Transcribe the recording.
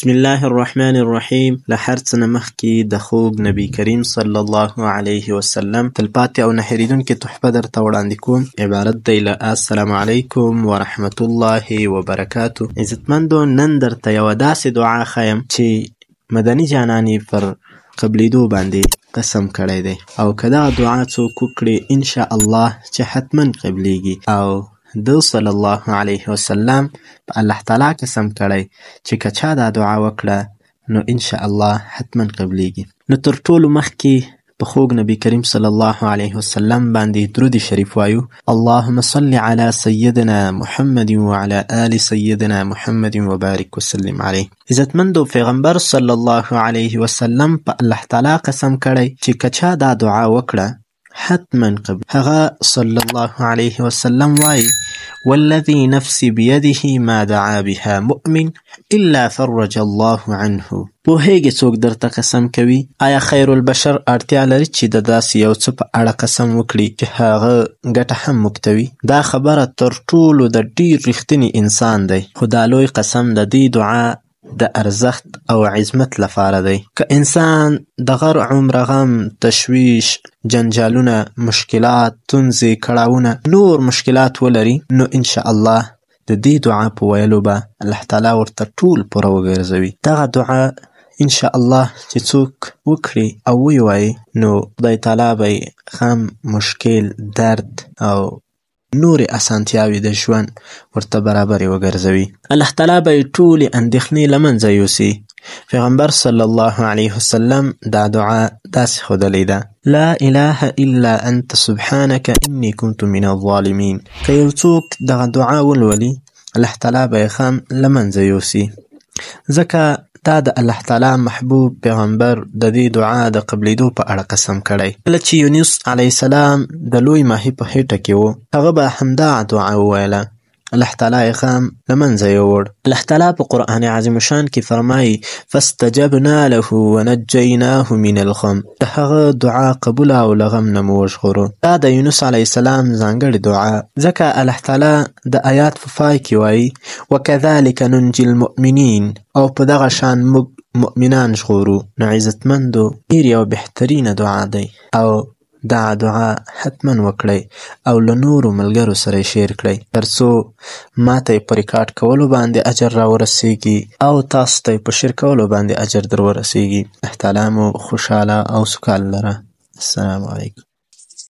بسم الله الرحمن الرحیم. له هر څه نه مخکې د خوږ نبی کریم صلی الله علیه وسلم تلپاتې او نه هېرېدونکې تحفه درته وړاندې کوم. عبارت دی له السلام علیکم ورحمت الله وبرکاته. عزتمندو، نن درته یوه داسې دعا ښیم چې مدني جانان یې پر قبلېدو باندې قسم کړی دی، او که دغه دعا څوک وکړي ان شاء الله چې حتما قبلیږي. او ده صلی الله علیه وسلم په الله تعالی قسم کړی چې که چا دا دعا وکړه نو ان شاء الله حتما قبلیږي. نو تر ټولو مخکې په خوږ نبی کریم صلی الله علیه وسلم باندې درود شریف وایو. اللهم صل علی سیدنا محمد وعلى آل سیدنا محمد وبارک وسلم علیه. عزتمندو، پیغمبر صلی الله علیه وسلم په الله تعالی قسم کړی چې که چا دا دعا وکړه حتما قبل. هغه صلی الله علیه وسلم وایي: والذي نفسي بيده ما دعا بها مؤمن الا فرج الله عنه. پوهېږې څوک درته قسم کوي؟ آیا خیر البشر اړتیا لري چې د داسې یو څه په اړه قسم وکړي چې هغه ګټه هم موږ ته وي؟ دا خبره تر ټولو د ډېر رښتیني انسان دی، خو دا لوی قسم د دې دعا د ارزښت او عظمت لپاره دی. که انسان د غر عمره غم، تشویش، جنجالونه، مشکلات، ستونزې، کړاوونه، نور مشکلات ولري، نو ان شاء الله د دې دعا په ویلو به الله تعالی ورته ټول پوره وګرځوي. دغه دعا ان شاء الله چې څوک وکړي او ویې وایي، نو خدای تعالی به یې غم، مشکل، درد او نورې اسانتیاوې د ژوند ورته برابرې وګرځوي. الله تعالی به یې ټولې اندېښنې له منځه یوسي. پیغمبر صلی الله علیه وسلم دا دعا داسې ښودلې ده: لا اله الا انت سبحانك انی كنت من الظالمین. که یو څوک دغه دعا ولولي، الله تعالی به یې غم له منځه یوسي، ځکه دا د الله تعالی محبوب پیغمبر د دې دعا د قبلېدو په اړه قسم کړی. کله چې یونس علیه السلام د لوی ماهي په خېټه کې و، هغه به همدا دعا وویله. الله تعالی یې غم له منځه یووړ. الله تعالی په قرآن عظیم شان کې فرمایي: فاستجبنا له ونجیناه من الغم. د هغه دعا قبوله او له غم نه مو وژغورو. دا د یونس علیه السلام ځانګړې دعا، ځکه الله تعالی د آیات په پای کې وایي: وکذلک ننجي المؤمنین، او په دغه شان موږ مؤمنان ژغورو. نو عزتمندو، ډېر یو بهترینه دعا دی، او دا دعا حتما وکړئ او له نورو ملګرو سره یې شیر کړئ، تر څو ماته یې په ریکارډ کولو باندې اجر راورسیږي او تاسو ته یې په شیر کولو باندې اجر در ورسیږي. الله تعالی مو خوشحاله او سوکاله لره. السلام علیکم.